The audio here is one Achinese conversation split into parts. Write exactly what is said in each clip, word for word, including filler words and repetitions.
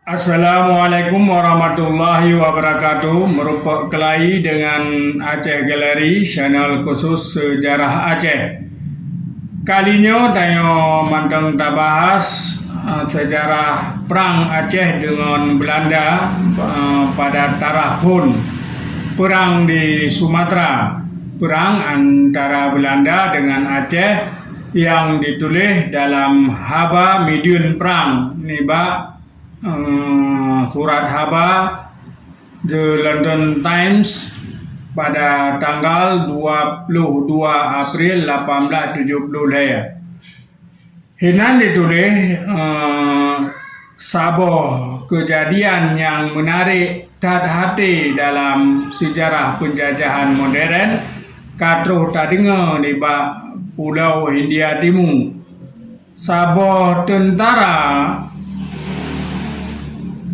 Assalamualaikum warahmatullahi wabarakatuh. Meureumpok keulai deungon Aceh Gallery, channel khusus sejarah Aceh. Kali nyoe tanyoe mantong tabahas, eh, sejarah Prang Aceh deungon Beulanda, eh, pada tarah phon Perang di Sumatera. Perang antara Beulanda deungon Aceh nyang dituléh dalam haba mideuen prang nibak eh, surat haba The London Times pada tanggal dua puluh dua April lapan belas tujuh puluh lhèe. Hinan dituléh, eh, saboh keujadian nyang meunarek that até dalam seujarah peunjajahan modern ka troh tadeungoe nibak Pulo Hindia Timu. Saboh teuntara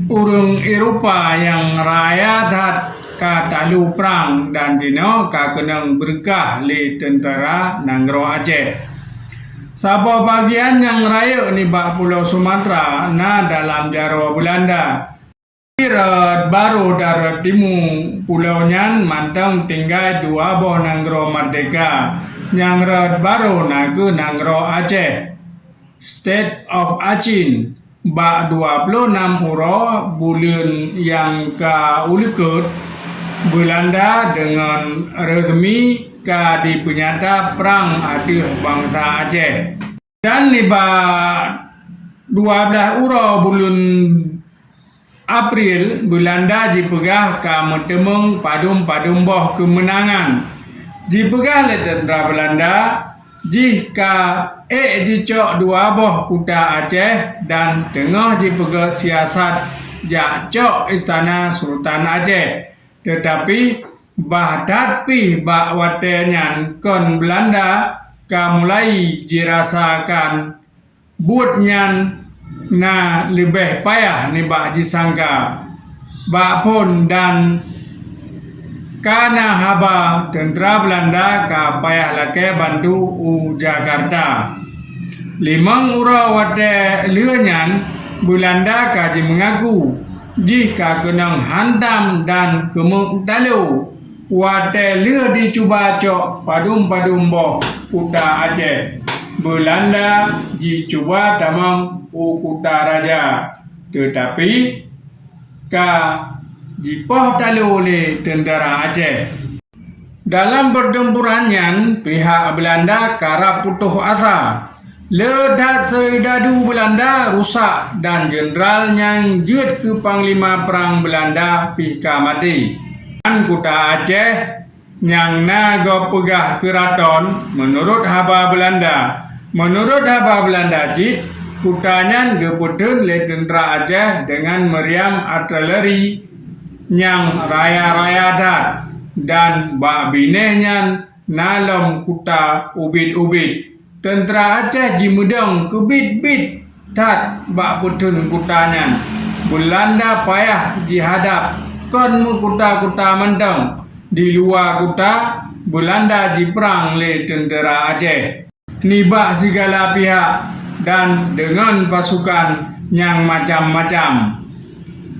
ureuëng Eropa nyang raya that ka talu prang dan jinoe ka keunong beureukat lé teuntara nanggroe Aceh. Saboh bagian nyang rayeuk nibak Pulo Sumatera na dalam jaroe Beulanda. Rot barô dan rot timu pulo nyan mantong tinggai dua boh nanggroe merdeka, nyang rot barô na kheueh nanggroe Aceh, State of Achin. Bak dua ploh nam uroe buleuen nyang ka uleukot, Beulanda deungon resmi ka jipeunyata prang ateueh bansa Aceh. Dan nibak dua blaih uroe buleuen April, Beulanda jipeugah ka meuteumeung padum-padum boh keumeunangan. Jipeugah lé teuntara Beulanda jih ka ék jicok dua boh kuta Aceh dan teungoh jipeugét siasat jak cok istana Sultan Aceh. Teutapi, bah that pih bak watée nyan kon Beulanda ka mulai jirasakan buet nyan na leubeh payah nibak jisangka. Bak phon dan ka na haba teuntara Beulanda ka payah lakée bantu u Jakarta. Limong uroe watée lheueh nyan, Beulanda ka jimeungaku jih ka keunong hantam dan keumeuk talo. Watée lheueh jicuba cok padum-padum boh kuta Aceh, Beulanda jicuba tamong u Kuta Raja, teutapi ka jipoh talo lé teuntara Aceh. Dalam peutempuran nyan, pihak Beulanda karab putôh asa. Le that seudadu Beulanda rusak dan jeuneural nyang jeuet keu panglima prang Beulanda pih ka maté. Dan kuta Aceh nyang na gob peugah Keuraton, meunurot haba Beulanda. Meunurot haba Beulanda cit, kuta nyan geupeutheun lé teuntara Aceh deungon meuriam artileri nyang raya-raya that, dan bak binéh nyan na lom kuta ubit-ubit. Teuntara Aceh jimeudong keubiet-biet that bak peutheun kuta nyan. Beulanda payah jihadab kon meukuta-kuta mantong. Di luwa kuta, Beulanda jiprang lé teuntara Aceh. Nibak sigala pihak dan deungon pasukan nyang macam-macam.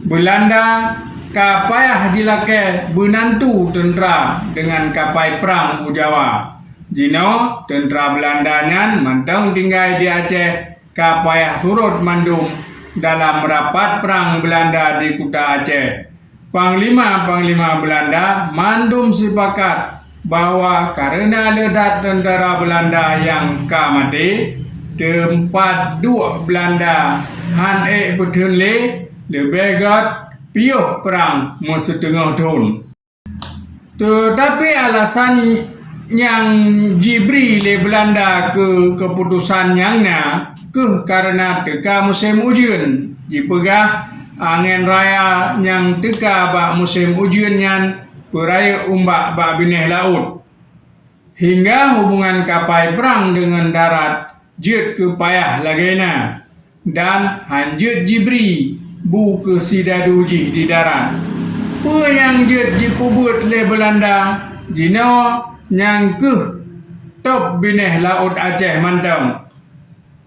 Beulanda ka payah jilakée beunantu teuntara deungon kapai prang u Jawa. Jinoe teuntara Beulanda nyan mantong tinggai di Aceh ka payah surot mandum dalam rapat prang Beulanda di Kuta Aceh. Panglima-panglima Beulanda mandum sipakat bahwa kareuna le that teuntara Beulanda nyang ka maté, teumpat duek Beulanda han ék peutheun lé, leubeh gét piôh prang meusiteungoh thon. Teutapi alasan nyang jibri lé Beulanda keu keuputosan nyang na kheueh kareuna teuka musém ujeuen. Jipeugah angén raya nyang teuka bak musém ujeuen nyan peurayeuk umbak bak binéh laôt, hingga hubongan kapai prang deungon darat jeuet keu payah lagée na, dan han jeuet jibri bu keu sidadu jih di darat. Peue nyang jeuet jipeubuet lé Beulanda jinoe nyang kheueh top binéh laôt Aceh mantong.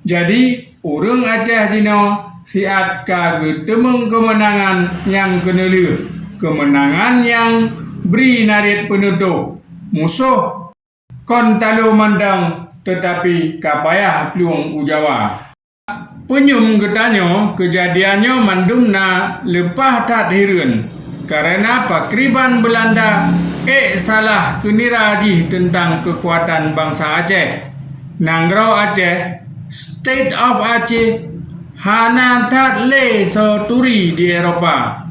Jadi, ureuëng Aceh jinoe siat ka geuteumeung keumeunangan nyang keuneulheueh, keumeunangan nyang bri narit peunutôh. Musoh kon talo mantong, teutapi ka payah plueng u Jawa. Peunyum geutanyoe, keujadian nyoe mandum na leupah that hireuen, kareuna pakriban Beulanda ék salah keunira jih teuntang keukuatan bansa Aceh. Nanggroe Aceh, State of Aceh, hana that lé soe turi di Eropa.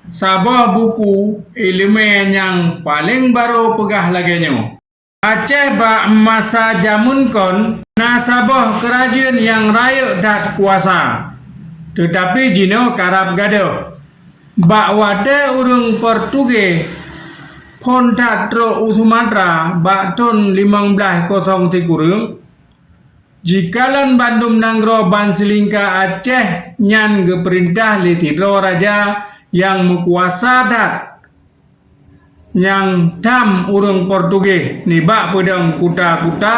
Saboh buku iéleumé nyang paleng barô peugah lagée nyoe, Aceh bak masa jameun kon na saboh keurajeuen nyang rayeuk that kuasa, teutapi jinoe karab gadôh. Bak watée ureuëng Portugis phon that trok u Sumatra bak thon limong blaih kosong sikureueng, jikalon bandum nanggroe ban silingka Aceh nyan geupeurintah lé sidroe raja nyang meukuasa that. Nyang tham ureuëng Portugis nibak peudong kuta-kuta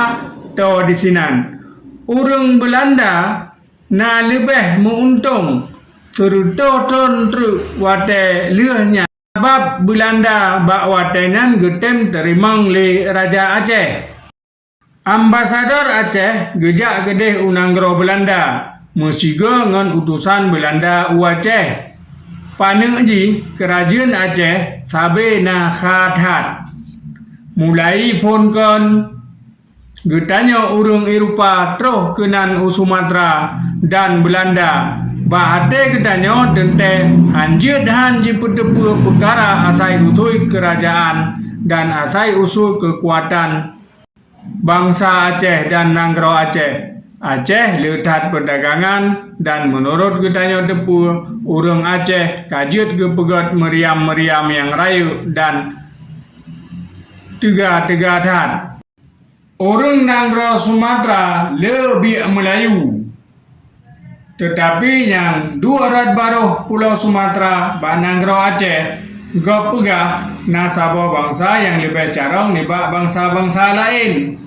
toe disinan. Ureuëng Beulanda na leubeh meu-untông sireutoh thon treuk watée lheueh nyan, sabab Beulanda bak watée nyan geutem teurimong lé Raja Aceh. Ambasador Aceh geujak keudeh u nanggroe Beulanda meusigoe ngon utosan Beulanda u Aceh. Paneuk jih keurajeuen Aceh sabe na kha that. Mulai phon kon geutanyoe ureuëng Eropa troh keunan u Sumatra dan Beulanda, bak até geutanyoe teuntée hanjeuet han jipeuteupeue peukara asai usui keurajeuen dan asai usui keukuatan bansa Aceh dan nanggroe Aceh. Aceh le that peudagangan dan meunurot geutanyoe teupeue, ureuëng Aceh ka jeuet geupeugét meuriam-meuriam nyang rayeuk dan teuga-teuga that. Ureuëng nanggroe Sumatra le biek Meulayu. Teutapi nyang duek rot barôh Pulo Sumatra bak nanggroe Aceh, gob peugah na saboh bansa nyang leubeh carông nibak bansa-bansa laén.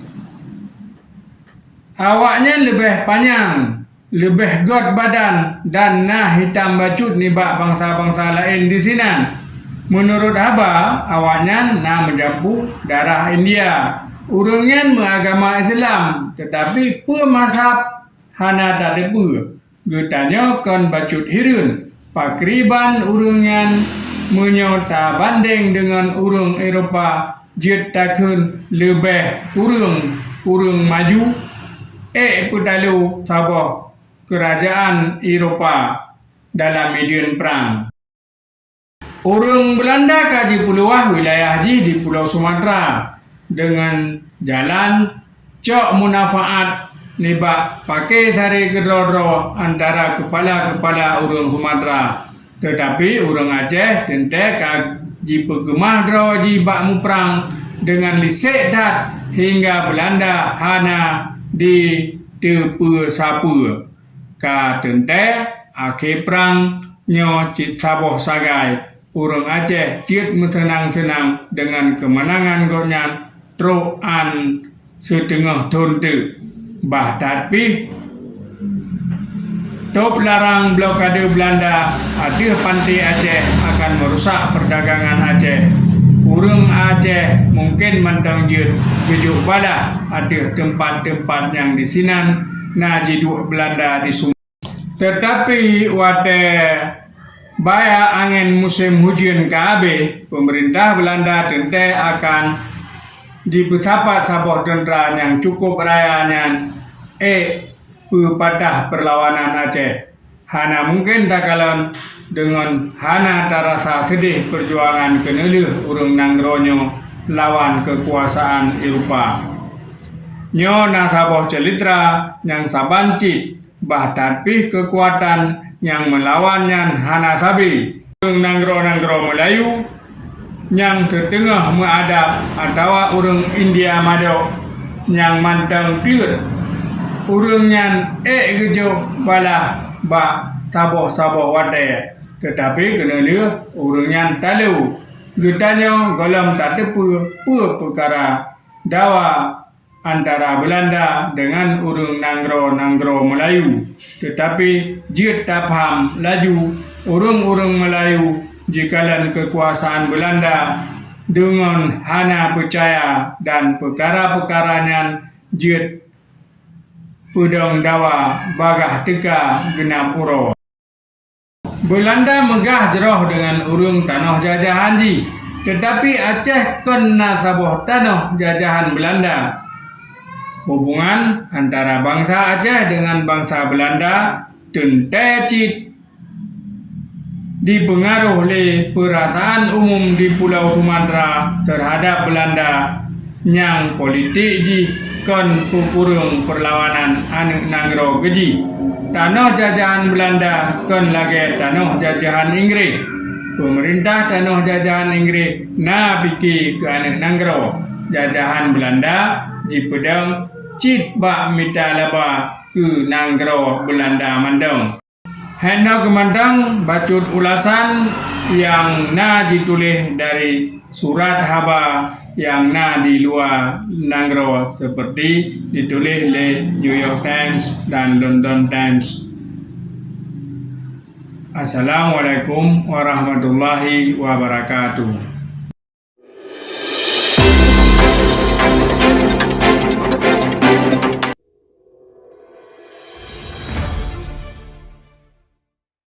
Awaknyan leubeh panyang, leubeh gét badan dan na hitam bacut nibak bansa-bansa laén disinan. Meunurot haba, awaknyan na meujampu darah India. Ureuëng nyan meuagama Islam, teutapi peue mazhab hana tateupeue. Geutanyoe kon bacut hireuen pakriban ureuëng nyan meunyoe tabandeng deungon ureuëng Eropa jeuet takheun leubeh kureueng-kureueng maju, ék peutalo saboh keurajeuen Eropa dalam mideuen prang. Ureuëng Beulanda ka jipeuluwah wilayah jih di Pulo Sumatra deungon jalan cok meunafaát nibak paké saré keudroe-droe antara keupala-keupala ureuëng Sumatra. Teutapi ureuëng Aceh teuntée ka jipeukeumah droe jih bak muprang deungon lisek that hingga Beulanda hana jiteupeue sapeue. Ka teuntée akhé prang nyoe cit saboh sagai, ureuëng Aceh jeuet meuseunang-seunang deungon keumeunangan gobnyan trok án siteungoh thon teuk. Bah that pih, tôb larang blokade Beulanda ateueh panté Aceh akan meurusak peudagangan Aceh. Ureuëng Aceh mungken mantong jeuet geujok balah ateueh teumpat-teumpat nyang disinan na jiduek Beulanda di Sumatra. Teutapi watée baya angén musém hujeuen ka habéh, peumeurintah Beulanda teuntée akan jipeusapat saboh teuntra nyang cukôp raya nyan ék peupatah peurlawanan Aceh. Hana mungken takalon deungon hana tarasa seudeh peujuangan keuneulheueh ureuëng nanggroe nyoe lawan keukuasaan Eropa. Nyoe na saboh ceulitra nyang saban cit, bah that pih keukuatan nyang meulawan nyan hana sabe. Ureuëng nanggroe-nanggroe Meulayu nyang teuteungoh meuadab atawa ureuëng India madok nyang mantong kleuet, ureuëng nyan ék geujok balah bak saboh-saboh watée, teutapi keuneulheueh ureuëng nyan talo. Geutanyoe gohlom tateupeue peue peukara dawa antara Beulanda deungon ureuëng nanggroe-nanggroe Meulayu. Teutapi jeuet tapaham laju, ureuëng-ureuëng Meulayu jikalon keukuasaan Beulanda deungon hana peucaya dan peukara-peukara nyan jeuet peudong dawa bagaih teuka geunab uroe. Beulanda meugah jroh deungon ureuëng tanoh jajahan jih, teutapi Aceh kon na saboh tanoh jajahan Beulanda. Hubungan antara bansa Aceh deungon bansa Beulanda teuntée cit dipeungaroh lé peurasaan umum di Pulo Sumatera teuhadab Beulanda nyang politik jih kon peukureueng peurlawanan aneuëk nanggroe geuji. Tanoh jajahan Beulanda kon lagée tanoh jajahan Inggréh. Peumeurintah tanoh jajahan Inggréh na pike keu aneuëk nanggroe jajahan Beulanda jipeudong cit bak mita laba keu nanggroe Beulanda mandum. Henoe keumantong bacut ulasan nyang na jituléh dari surat haba nyang na di luwa nanggroe, seperti dituléh lé New York Times dan London Times. Assalamualaikum warahmatullahi wabarakatuh.